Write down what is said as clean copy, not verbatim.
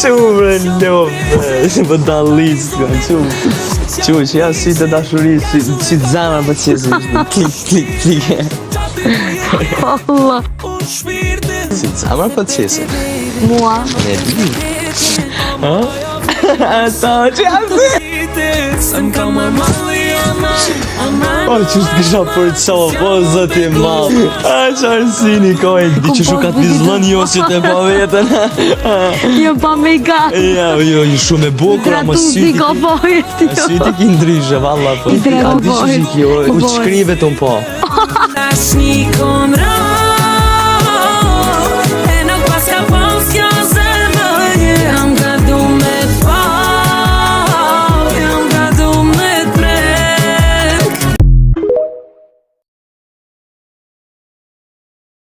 Çu bre lopë, si po dallis ka çu. Çu që ja si të dashurisë, si si të zemra po qesin. Klik klik klik. Allah. Si të zemra po qesin. Mua. Ne di. Ha? Ata që janë si? O, që është kësha për qa, po, zoti i madh. A, qarë sini, ka e di që shuka të vizlën jo si të pa vetën. Jo pa make-up. Ja, jo, jo, shumë e bukur, ama Hidratu syti si ka fajet, jo. Syti ki ndryshe, valla, po. I trego A di që fajet. si kjo, Po, u shkrive të më po.